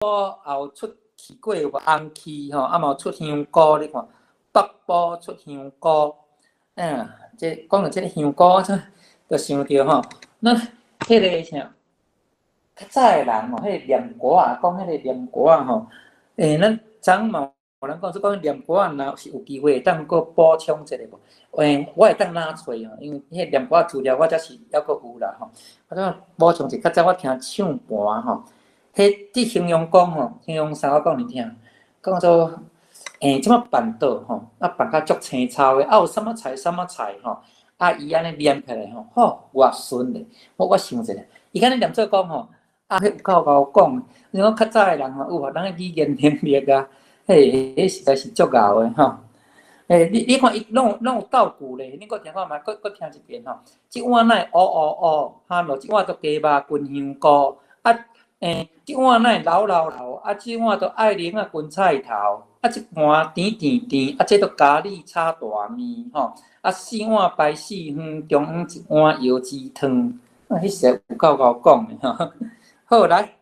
也有出去過有無紅柿吼，啊嘛有出香菇，你看北埔出香菇，嗯，這講著這个香菇，就想著吼，咱彼个啥，較早的人吼，彼个念歌仔，講彼个念歌仔吼，欸，咱昨嘛有人講，說講念歌仔若是有機會會當閣補充一下無？欸，我會當哪揣吼，因為彼個念歌仔資料我遮是猶閣有啦吼。我當補充一下，較早我聽唱盤吼，彼佇形容講吼，形容啥我講予你聽，講做欸，這馬辦桌吼，啊辦甲足青草的，啊有啥物菜啥物菜吼，啊伊按呢念起來吼，吼偌順咧。我想一下，伊敢若念做講吼，啊彼有夠𠢕講，你講較早的人吼，有啊，人的語言能力啊，嘿，彼實在是足𠢕的吼。欸，你看伊攏有道具咧，你閣聽看覓，閣聽一遍吼。這碗哪會烏烏烏，哈囉，這碗著雞肉熏香菇，啊，欸，這碗哪會流流流，啊，這碗著愛玲仔熏菜頭，啊，這盤甜甜甜，啊，這著咖喱炒大麵吼，啊，四碗排四方，中央一碗腰子湯，啊，彼時有夠𠢕講的吼。好，來。